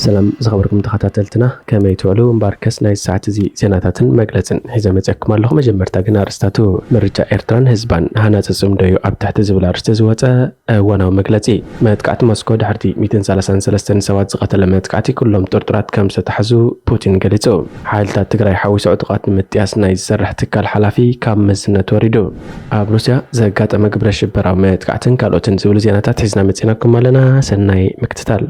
ሰላም ዝኸበርኩም ተኸታተልትና፣ ከመይ ትውዕሉ? እምበኣርከስ ናይ ሰዓት እዚ ዜናታትን መግለጽን ሒዘ መጺኣኩም ኣለኹ። መጀመርታ ግን ኣርእስታቱ። ምርጫ ኤርትራን ህዝባን፣ ሃናጺ ጽምዶ እዩ ኣብ ትሕቲ ዝብል ኣርእስቲ ዝወጸ እዋናዊ መግለጺ። መጥቃዕቲ ሞስኮ ድሕርቲ ሚእትን ሰላሳን ሰለስተን ሰባት ዝቐተለ መጥቃዕቲ፣ ኩሎም ጥርጡራት ከም ዝተታሕዙ ፑቲን ገሊጹ። ሓይልታት ትግራይ ሓዊሱ ዕጡቓት ንምጥያስ ናይ ዝሰርሕ ትካል ሓላፊ ካብ መዝነት ወሪዱ። ኣብ ሩስያ ዘጋጠመ ግብረ ሽበራዊ መጥቃዕትን ካልኦትን ዝብሉ ዜናታት ሒዝና መጺናኩም ኣለና። ሰናይ ምክትታል።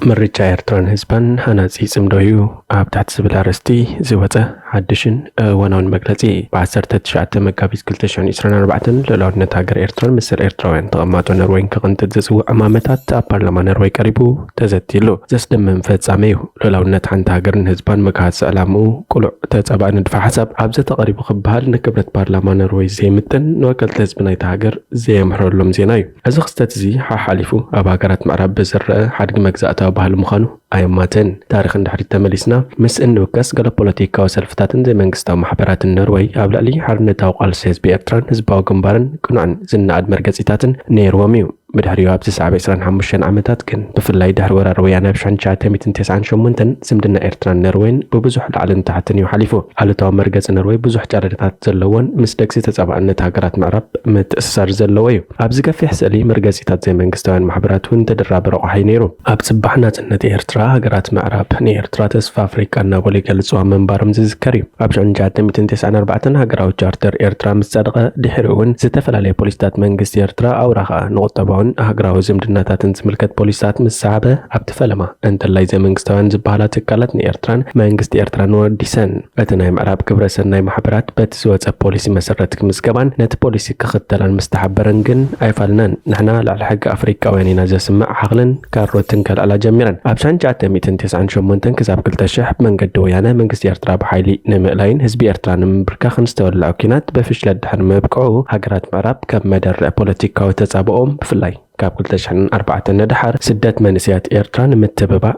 ምርጫ ኤርትራን ህዝባን ሃናጺ ጽምዶ እዩ ኣብ ትሕቲ ዝብል ኣርእስቲ ዝወጸ ሓድሽን እዋናውን መግለጺ። ብ ዓሰርተ ትሽዓተ መጋቢት ክልተ ሽሕን ዕስራን ኣርባዕተን ልኡላውነት ሃገር ኤርትራን ምስል ኤርትራውያን ተቐማጦ ነርወይን ክቕንጥጥ ዝጽውዕ ዕማመታት ኣብ ፓርላማ ነርወይ ቀሪቡ ተዘትይሉ። ዘስደምም ፈጻሚ እዩ። ልኡላውነት ሓንቲ ሃገርን ህዝባን መግሃሲ ዕላምኡ ቅሉዕ ተጻባኢ ንድፈ ሓሳብ ኣብ ዘተ ቀሪቡ ክበሃል ንክብረት ፓርላማ ነርወይ ዘይምጥን፣ ንወከልቲ ህዝቢ ናይታ ሃገር ዘየምሕረሎም ዜና እዩ። እዚ ክስተት እዚ ሓሓሊፉ ኣብ ሃገራት ምዕራብ ብዝረአ ሓድጊ መግዛእታዊ ባህሊ ምዃኑ ኣየማትን። ታሪኽ እንድሕሪት ተመሊስና ምስ እንውከስ፣ ገለ ፖለቲካዊ ሰልፍታትን ዘይመንግስታዊ ማሕበራትን ነርወይ ኣብ ልዕሊ ሓርነታዊ ቃልሲ ህዝቢ ኤርትራን ህዝባዊ ግንባርን ቅኑዕን ዝነኣድ መርገጺታትን ነይርዎም እዩ። ብድሕሪኡ ኣብ ዝሰዓበ ዕስራን ሓሙሽተን ዓመታት ግን፣ ብፍላይ ድሕሪ ወራር ወያነ ኣብ ሽሕን ትሽዓተ ሚእትን ተስዓን ሸሞንተን፣ ዝምድና ኤርትራን ነርወይን ብብዙሕ ላዕልን ታሕትን እዩ ሓሊፉ። ኣሉታዊ መርገጺ ነርወይ ብዙሕ ጨረርታት ዘለዎን ምስ ደግሲ ተጻባእነት ሃገራት ምዕራብ ምትእስሳር ዘለዎ እዩ። ኣብዚ ገፊሕ ስእሊ፣ መርገጺታት ዘይመንግስታውያን ማሕበራት እውን ተደራቢ ረቋሒ ነይሩ። ኣብ ጽባሕ ናጽነት ኤርትራ፣ ሃገራት ምዕራብ ንኤርትራ ተስፋ ኣፍሪቃ እናበሉ ይገልጽዋ ምንባሮም ዝዝከር እዩ። ኣብ ሽሕን ትሽዓተ ሚእትን ተስዓን ኣርባዕተን ሃገራዊ ቻርተር ኤርትራ ምስ ጸደቐ ድሕሪ እውን፣ ዝተፈላለየ ፖሊሲታት መንግስቲ ኤርትራ፣ ኣውራ ኸኣ ንቁጠባውን ሃገራዊ ዝምድናታትን ዝምልከት ፖሊሲታት ምስ ሰዓበ፣ ኣብቲ ፈለማ እንተላይ ዘይመንግስታውያን ዝበሃላ ትካላት ንኤርትራን መንግስቲ ኤርትራን ወዲሰን። እቲ ናይ ምዕራብ ግብረ ሰናይ ማሕበራት በቲ ዝወጸ ፖሊሲ መሰረት ክምዝገባን ነቲ ፖሊሲ ክኽተላን ምስ ተሓበረን ግን ኣይፋልናን። ንሕና ልዕሊ ሕጊ ኣፍሪቃውያን ኢና ዘስምዕ ሓኽልን ካሮትን ከልዕላ ጀሚረን። ኣብ ሽሕን ትሽዓተ ሚእትን ተስዓን ሸሞንተን ክሳብ ክልተ ሽሕ ብመንገዲ ወያነ መንግስቲ ኤርትራ ብሓይሊ ንምእላይን ህዝቢ ኤርትራ ንምንብርካኽን ዝተወልዐ ኲናት ብፍሽለት ድሕሪ ምብቅዑ፣ ሃገራት ምዕራብ ከም መደርዕ ፖለቲካዊ ተጻብኦም ብፍላይ ካብ ክልተ ሽሕን ኣርባዕተን ንደሓር ስደት መንእሰያት ኤርትራ ንምትብባዕ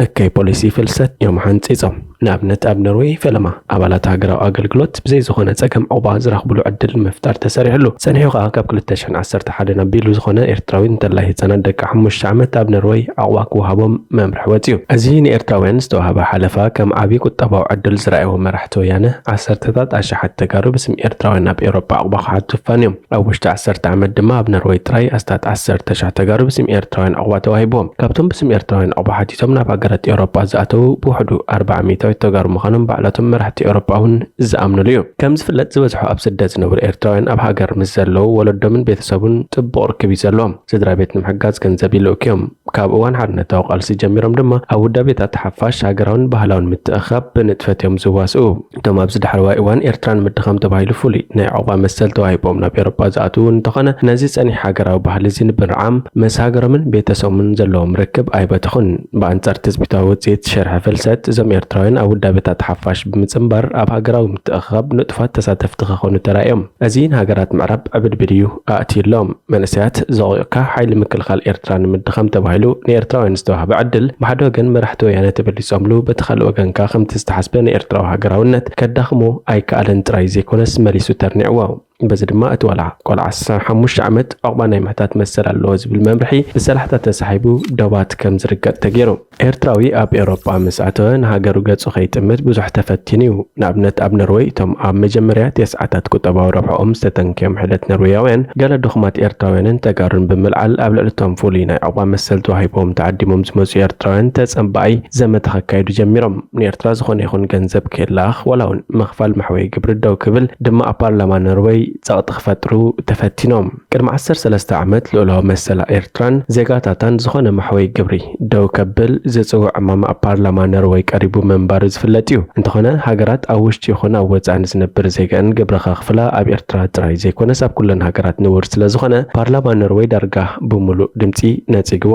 እከይ ፖሊሲ ፍልሰት እዮም ሓንጺጾም። ንኣብነት፣ ኣብ ኖርዌይ ፈለማ ኣባላት ሃገራዊ ኣገልግሎት ብዘይ ዝኾነ ጸገም ዑቕባ ዝረኽብሉ ዕድል ንምፍጣር ተሰሪሕሉ። ጸኒሑ ከኣ ካብ ክልተ ሽሕን ዓሰርተ ሓደን ኣቢሉ ዝኾነ ኤርትራዊ እንተላይ ህጻናት ደቂ ሓሙሽተ ዓመት ኣብ ኖርዌይ ዑቕባ ክወሃቦም መምርሒ ወጺኡ። እዚ ንኤርትራውያን ዝተዋህበ ሓለፋ ከም ዓቢ ቁጠባዊ ዕድል ዝረኣይዎ መራሕቲ ወያነ፣ ዓሰርተታት ኣሽሓት ተጋሩ ብስም ኤርትራውያን ኣብ ኤውሮጳ ዑቕባ ክሓቱ ኣፋንዮም። ኣብ ውሽጢ ዓሰርተ ዓመት ድማ ኣብ ኖርወይ ጥራይ ኣስታት ዓሰርተ ሽሕ ተጋሩ ብስም ኤርትራውያን ዑቕባ ተዋሂብዎም። ካብቶም ብስም ኤርትራውያን ዑቕባ ሓቲቶም ናብ ሃገራት ኤውሮጳ ዝኣተዉ ብውሕዱ ኣርብዓ ሚእታዊት ተጋሩ ምዃኖም ባዕላቶም መራሕቲ ኤውሮጳ እውን ዝኣምኑሉ እዩ። ከም ዝፍለጥ፣ ዝበዝሑ ኣብ ስደት ዝነብሩ ኤርትራውያን ኣብ ሃገር ምስ ዘለዉ ወለዶምን ቤተሰቡን ጥቡቕ ርክብ እዩ ዘለዎም። ስድራ ቤት ንምሕጋዝ ገንዘብ ይልእኩ እዮም። ካብ እዋን ሓርነታዊ ቃልሲ ጀሚሮም ድማ ኣብ ውዳቤታት ሓፋሽ ሃገራውን ባህላውን ምትእኽኻብ ብንጥፈት እዮም ዝዋስኡ። እቶም ኣብዚ ዳሕረዋይ እዋን ኤርትራ ንምድኻም ተባሂሉ ፍሉይ ናይ ዑቕባ መሰል ተዋሂቦም ናብ ኤውሮጳ ዝኣትዉ እንተኾነ፣ ነዚ ጸኒሕ ሃገራዊ ባህሊ እዚ ንምርዓም ምስ ሃገሮምን ቤተሰቦምን ዘለዎም ርክብ ኣይበተኹን። ብኣንጻር ትጽቢታዊ ውጽኢት ሸርሒ ፍልሰት፣ እዞም ኤርትራውያን ኣብ ውዳቤታት ሓፋሽ ብምጽንባር ኣብ ሃገራዊ ምትእኽኻብ ንጡፋት ተሳተፍቲ ክኾኑ ተራእዮም። እዚ ንሃገራት ምዕራብ ዕብድብድ እዩ ኣእትዩሎም። መንእሰያት ዘቑዩካ ሓይሊ ምክልኻል ኤርትራ ንምድኻም ተባሂሉ ንኤርትራውያን ዝተዋህበ ዕድል፣ ብሓደ ወገን መራሕቲ ወያነ ተበሊጾምሉ፣ በቲ ካልእ ወገን ከኣ ከምቲ ዝተሓስበ ንኤርትራዊ ሃገራውነት ከዳኽሞ ኣይከኣለን ጥራይ ዘይኮነስ መሊሱ ተርኒዕዎ። በዚ ድማ እቲ ዋላ ቆልዓ ዕስራን ሓሙሽተ ዓመት ዑቕባ ናይ ምሕታት መሰል ኣለዎ ዝብል መምርሒ ብሰላሕታ ተሳሒቡ ዶባት ከም ዝርገጥ ተገይሩ። ኤርትራዊ ኣብ ኤውሮጳ ምስ ኣተወ ንሃገሩ ገጹ ከይጥምት ብዙሕ ተፈቲኑ እዩ። ንኣብነት ኣብ ኖርወይ እቶም ኣብ መጀመርያ ተስዓታት ቁጠባዊ ረብሕኦም ዝተተንከዮም ሕደት ኖርወያውያን ገለ ድኹማት ኤርትራውያንን ተጋሩን ብምልዓል ኣብ ልዕሊ እቶም ፍሉይ ናይ ዑቕባ መሰል ተዋሂቦም ተዓዲሞም ዝመጹ ኤርትራውያን ተጸንባኣይ ዘመተ ከካይዱ ጀሚሮም። ንኤርትራ ዝኾነ ይኹን ገንዘብ ከይለኣኽ ዋላ እውን ምኽፋል መሕወይ ግብሪ ደው ክብል ድማ ኣብ ፓርላማ ኖርወይ ጸቕጢ ክፈጥሩ ተፈቲኖም። ቅድሚ ዓሰርተ ሰለስተ ዓመት ልኡላዊ መሰላ ኤርትራን ዜጋታታን ዝኾነ መሕወይ ግብሪ ደው ከብል ዝጽውዕ ዕማም ኣብ ፓርላማ ኖርወይ ቀሪቡ ምንባሩ ዝፍለጥ እዩ። እንተኾነ፣ ሃገራት ኣብ ውሽጢ ይኹን ኣብ ወጻኢ ንዝነብር ዜጋኣን ግብሪ ከኽፍላ ኣብ ኤርትራ ጥራይ ዘይኮነስ ኣብ ኩለን ሃገራት ንቡር ስለ ዝኾነ፣ ፓርላማ ኖርወይ ዳርጋ ብምሉእ ድምጺ ነጺግዎ።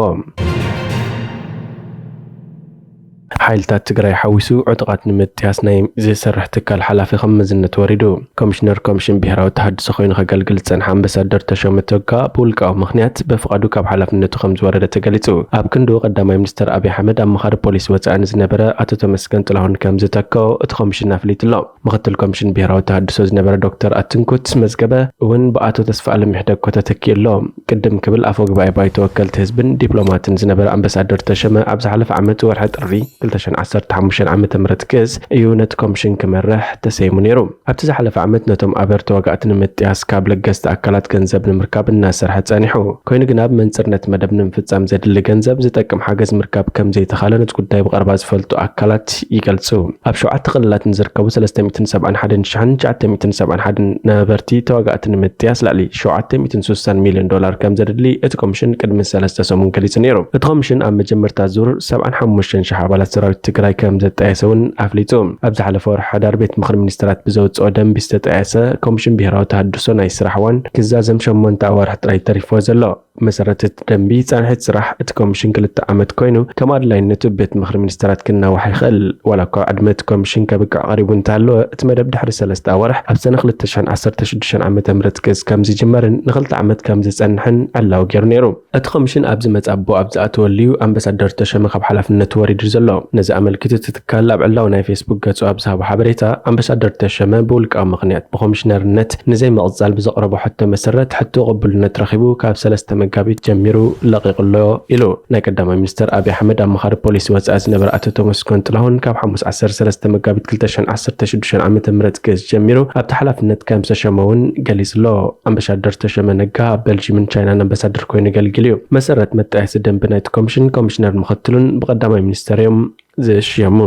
ሓይልታት ትግራይ ሓዊሱ ዕጡቓት ንምጥያስ ናይ ዝሰርሕ ትካል ሓላፊ ከም መዝነት ወሪዱ። ኮሚሽነር ኮሚሽን ብሄራዊ ተሃድሶ ኮይኑ ከገልግል ዝጸንሐ ኣምባሳደር ተሾመ ቶጋ ብውልቃዊ ምኽንያት ብፍቓዱ ካብ ሓላፍነቱ ከም ዝወረደ ተገሊጹ። ኣብ ክንድኡ ቀዳማይ ሚኒስትር ኣብይ ኣሕመድ ኣማኻሪ ፖሊሲ ወጻኢ ንዝነበረ ኣቶ ተመስገን ጥላሁን ከም ዝተክኦ እቲ ኮሚሽን ኣፍሊጡ ኣሎ። ምኽትል ኮሚሽን ብሄራዊ ተሃድሶ ዝነበረ ዶክተር ኣትንኩት መዝገበ እውን ብኣቶ ተስፋኣለም ይሕደጎ ተተኪኡ ኣሎ። ቅድም ክብል ኣፈ ጉባኤ ባይቶ ወከልቲ ህዝብን ዲፕሎማትን ዝነበረ ኣምባሳደር ተሾመ ኣብ ዝሓለፈ ዓመት ወርሒ ጥሪ ክልተ ሽሕን ዓሰርተ ሓሙሽተን ዓመተ ምህረት ክእዝ እዩ ነቲ ኮሚሽን ክመርሕ ተሰይሙ ነይሩ። ኣብቲ ዝሓለፈ ዓመት ነቶም ኣበር ተዋጋእቲ ንምጥያስ ካብ ለገስቲ ኣካላት ገንዘብ ንምርካብ እናሰርሐ ጸኒሑ። ኮይኑ ግና ብመንጽርነት መደብ ንምፍጻም ዘድሊ ገንዘብ ዝጠቅም ሓገዝ ምርካብ ከም ዘይተኻለ ነቲ ጉዳይ ብቐረባ ዝፈልጡ ኣካላት ይገልጹ። ኣብ ሸውዓተ ክልላት ንዝርከቡ ሰለስተ ሚእትን ሰብዓን ሓደን ሽሕን ትሽዓተ ሚእትን ሰብዓን ሓደን ነበርቲ ተዋጋእቲ ንምጥያስ ልዕሊ ሸውዓተ ሚእትን ስሳን ሚልዮን ዶላር ከም ዘድሊ እቲ ኮሚሽን ቅድሚ ሰለስተ ሰሙን ገሊጹ ነይሩ። እቲ ኮሚሽን ኣብ መጀመርታ ዙር ሰብዓን ሓሙሽተን ሽሕ ኣባላት ሰራዊት ትግራይ ከም ዘጣየሰ እውን ኣፍሊጡ። ኣብ ዝሓለፈ ወርሒ ሓዳር ቤት ምኽሪ ሚኒስትራት ብዘውፅኦ ደንቢ ዝተጣየሰ ኮሚሽን ብሄራዊ ተሃድሶ ናይ ስራሕ እዋን ክዛዘም ሸሞንተ ኣዋርሕ ጥራይ ተሪፎ ዘሎ። ብመሰረት እቲ ደንቢ ፃንሒት ስራሕ እቲ ኮሚሽን ክልተ ዓመት ኮይኑ ከም ኣድላይነቱ ቤት ምኽሪ ሚኒስትራት ክናዋሕ ይኽእል። ዋላ እኳ ዕድመ እቲ ኮሚሽን ከብቅዕ ቀሪቡ እንተሃለወ እቲ መደብ ድሕሪ ሰለስተ ኣዋርሕ ኣብ ሰነ ክልተ ሽሕን ዓሰርተ ሽዱሽተን ዓመተ ምህረት ክእዝ ከም ዝጅመርን ንክልተ ዓመት ከም ዝፀንሕን ዕላዊ ገይሩ ነይሩ። እቲ ኮሚሽን ኣብ ዝመፅእ ኣቦ ኣብ ዝኣተወሉ እዩ ኣምባሳደር ተሾመ ካብ ሓላፍነቱ ወሪዱ ዘሎ። ነዚ ኣመልኪቱ እቲ ትካል ኣብ ዕላዊ ናይ ፌስቡክ ገፁ ኣብ ዝሃቦ ሓበሬታ ኣምባሳደር ተሾመ ብውልቃዊ ምኽንያት ብኮሚሽነርነት ንዘይምቕፃል ብዘቕረቦ ሕቶ መሰረት ሕቶ ቅቡልነት ረኺቡ ካብ ሰለስተ መጋቢት ጀሚሩ ለቒቑ ኣሎ ኢሉ። ናይ ቀዳማይ ሚኒስትር ኣብይ ኣሕመድ ኣማኻሪ ፖሊሲ ወፃኢ ዝነበረ ኣቶ ተመስገን ጥላሁን ካብ ሓሙስ ዓሰርተ ሰለስተ መጋቢት ክልተ ሽሕን ዓሰርተ ሽዱሽተን ዓመተ ምህረት ክእዝ ጀሚሩ ኣብቲ ሓላፍነት ከም ዝተሸመ እውን ገሊጹ ኣሎ። ኣምባሳደር ተሸመ ነጋ ኣብ በልጂምን ቻይናን ኣምባሳደር ኮይኑ ኣገልጊሉ እዩ። መሰረት መጣየሲ ደንቢ ናይቲ ኮሚሽን ኮሚሽነር ምኽትሉን ብቀዳማይ ሚኒስተር እዮም ዝሽየሙ።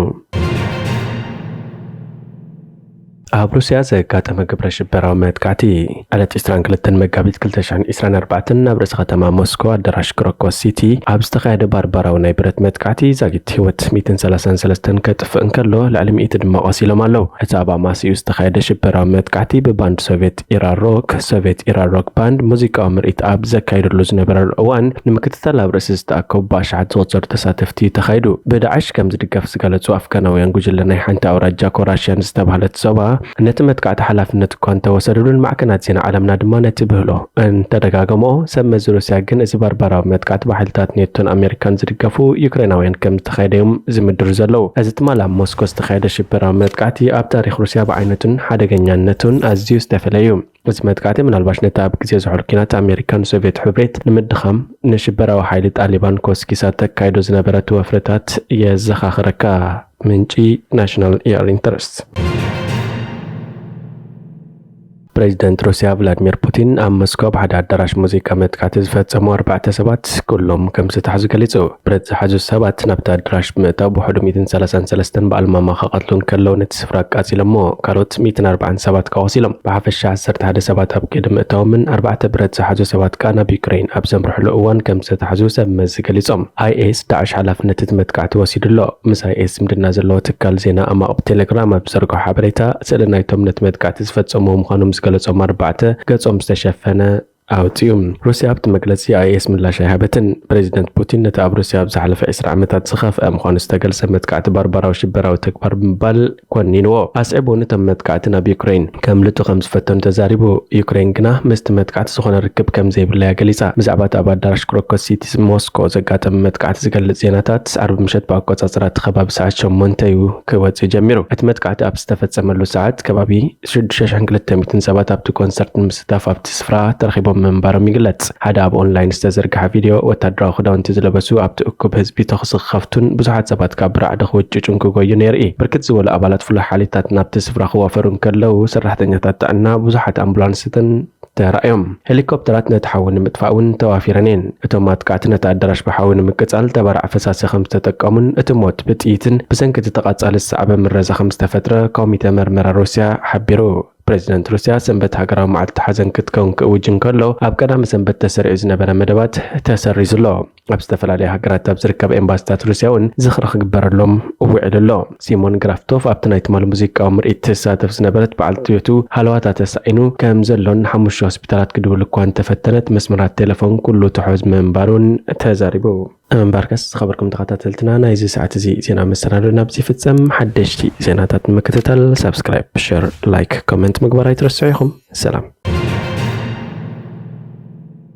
ኣብ ሩስያ ዘጋጠመ ግብረ ሽበራዊ መጥቃዕቲ። ዕለት ዕስራን ክልተን መጋቢት ክልተ ሽሕን ዕስራን ኣርባዕተን ናብ ርእሰ ከተማ ሞስኮ ኣዳራሽ ክሮኮስ ሲቲ ኣብ ዝተኻየደ ባርባራዊ ናይ ብረት መጥቃዕቲ ዛጊት ህይወት ሚእትን ሰላሳን ሰለስተን ከጥፍእ እንከሎ ልዕሊ ሚእቲ ድማ ቆሲሎም ኣለዉ። እቲ ኣብ ኣማስይኡ ዝተኻየደ ሽበራዊ መጥቃዕቲ ብባንድ ሶቭየት ኢራ ሮክ፣ ሶቭየት ኢራ ሮክ ባንድ፣ ሙዚቃዊ ምርኢት ኣብ ዘካይደሉ ዝነበረሉ እዋን ንምክትታል ኣብ ርእሲ ዝተኣከቡ ብኣሽሓት ዝቑጸሩ ተሳተፍቲ ተኻይዱ። ብዳዕሽ ከም ዝድገፍ ዝገለጹ ኣፍጋናውያን ጉጅለ ናይ ሓንቲ ኣውራጃ ኮራሽያን ዝተባህለት ዞባ ነቲ መጥቃዕቲ ሓላፍነት እኳ እንተወሰዱሉን ማዕከናት ዜና ዓለምና ድማ ነቲ ብህሎ እንተደጋገሞ፣ ሰብ መዚ ሩስያ ግን እዚ ባርባራዊ መጥቃዕቲ ብሓይልታት ኔቶን ኣሜሪካን ዝድገፉ ዩክሬናውያን ከም ዝተኻየደ እዮም ዝምድሩ ዘለዉ። እዚ ትማል ኣብ ሞስኮ ዝተኻየደ ሽበራዊ መጥቃዕቲ ኣብ ታሪኽ ሩስያ ብዓይነቱን ሓደገኛነቱን ኣዝዩ ዝተፈለየ እዩ። እዚ መጥቃዕቲ ምናልባሽ ነቲ ኣብ ግዜ ዝሑል ኲናት ኣሜሪካ ንሶቭየት ሕብሬት ንምድኻም ንሽበራዊ ሓይሊ ጣሊባን ኮስኪሳ ተካይዶ ዝነበረት ወፍርታት የዘኻኽረካ። ምንጪ ናሽናል ኤር ኢንተረስት። ፕሬዚደንት ሩስያ ቭላድሚር ፑቲን ኣብ ሞስኮ ኣብ ሓደ ኣዳራሽ ሙዚቃ መጥቃዕቲ ዝፈጸሙ ኣርባዕተ ሰባት ኩሎም ከም ዝተታሕዙ ገሊጹ። ብረት ዝሓዙ ሰባት ናብቲ ኣዳራሽ ብምእታው ብውሕዱ ሚእትን ሰላሳን ሰለስተን በዓል ማማ ክቐትሉ እንከለዉ ነቲ ስፍራ ኣቃጺሎሞ። ካልኦት ሚእትን ኣርባዓን ሰባት ከኣ ቆሲሎም። ብሓፈሻ ዓሰርተ ሓደ ሰባት ኣብ ቅድሚ ምእታዎምን ኣርባዕተ ብረት ዝሓዙ ሰባት ከኣ ናብ ዩክሬን ኣብ ዘምርሕሉ እዋን ከም ዝተታሕዙ ሰብ መዚ ገሊጾም። ኣይኤስ ዳዕሽ ሓላፍነት እቲ መጥቃዕቲ ወሲዱ ኣሎ። ምስ ኣይኤስ ዝምድና ዘለዎ ትካል ዜና ኣማቕ ብቴሌግራም ኣብ ዝዘርግሖ ሓበሬታ፣ ስእሊ ናይቶም ነቲ መጥቃዕቲ ዝፈጸምዎ ምዃኖም ዝገለጾም ኣርባዕተ ገጾም ዝተሸፈነ ኣውጺኡ። ሩስያ ኣብቲ መግለጺ ኣይኤስ ምላሽ ኣይሃበትን። ፕሬዚደንት ፑቲን ነቲ ኣብ ሩስያ ኣብ ዝሓለፈ ዕስራ ዓመታት ዝኸፍአ ምዃኑ ዝተገልጸ መጥቃዕቲ ባርባራዊ ሽበራዊ ተግባር ብምባል ኮኒንዎ። ኣስዒቡ እውን እቶም መጥቃዕቲ ናብ ዩክሬን ከምልጡ ከም ዝፈተኑ ተዛሪቡ። ዩክሬን ግና ምስቲ መጥቃዕቲ ዝኾነ ርክብ ከም ዘይብላ እያ ገሊጻ። ብዛዕባ እቲ ኣብ ኣዳራሽ ክሮኮስ ሲቲ ሞስኮ ዘጋጠመ መጥቃዕቲ ዝገልጽ ዜናታት ዓርቢ ምሸት ብኣቆጻጽራ እቲ ከባቢ ሰዓት ሸሞንተ እዩ ክወጽእ ጀሚሩ። እቲ መጥቃዕቲ ኣብ ዝተፈጸመሉ ሰዓት ከባቢ ሽዱሽተ ሽሕን ክልተ ሚእትን ሰባት ኣብቲ ኮንሰርት ንምስታፍ ኣብቲ ስፍራ ተረኺቦም ምንባሮም ይግለጽ። ሓደ ኣብ ኦንላይን ዝተዘርግሐ ቪድዮ፣ ወታደራዊ ክዳውንቲ ዝለበሱ ኣብቲ እኩብ ህዝቢ ተኹሲ ክኸፍቱን ብዙሓት ሰባት ካብ ብራዕዲ ክውጭጩን ክጎዩን የርኢ። ብርክት ዝበሉ ኣባላት ፍሉይ ሓይልታት ናብቲ ስፍራ ክዋፈሩ እንከለዉ፣ ሰራሕተኛታት ጥዕና ብዙሓት ኣምቡላንስትን ተራእዮም። ሄሊኮፕተራት ነቲ ሓዊ ንምጥፋእ እውን ተዋፊረን እየን። እቶም ኣጥቃዕቲ ነቲ ኣዳራሽ ብሓዊ ንምቅጻል ተባራዕ ፈሳሲ ከም ዝተጠቀሙን እቲ ሞት ብጥይትን ብሰንኪ እቲ ተቓጻሊ ዝሰዓበ ምረዛ ከም ዝተፈጥረ ኮሚተ መርመራ ሩስያ ሓቢሩ። ፕሬዚደንት ሩስያ ሰንበት ሃገራዊ መዓልቲ ሓዘን ክትከውን ክእውጅ እንከሎ፣ ኣብ ቀዳመ ሰንበት ተሰሪዑ ዝነበረ መደባት ተሰሪዙ ኣሎ። ኣብ ዝተፈላለዩ ሃገራት ኣብ ዝርከብ ኤምባሲታት ሩስያ እውን ዝኽሪ ክግበረሎም ውዒሉ ኣሎ። ሲሞን ግራፍቶፍ ኣብቲ ናይ ትማሊ ሙዚቃዊ ምርኢት ትሳተፍ ዝነበረት በዓልቲ ቤቱ ሃለዋታ ተሳኢኑ ከም ዘሎን ንሓሙሽተ ሆስፒታላት ክድውል እኳ እንተፈተነት መስመራት ቴሌፎን ኩሉ ትሑዝ ምንባሩን ተዛሪቡ። እምበርከስ ዝኸበርኩም ተኸታተልትና፣ ናይዚ ሰዓት እዚ ዜና መሰናዶ ናብዚ ይፍጸም። ሓደሽቲ ዜናታት ንምክትታል ሳብስክራይብ፣ ሸር፣ ላይክ፣ ኮመንት ምግባር ኣይትረስዑ ኢኹም። ሰላም።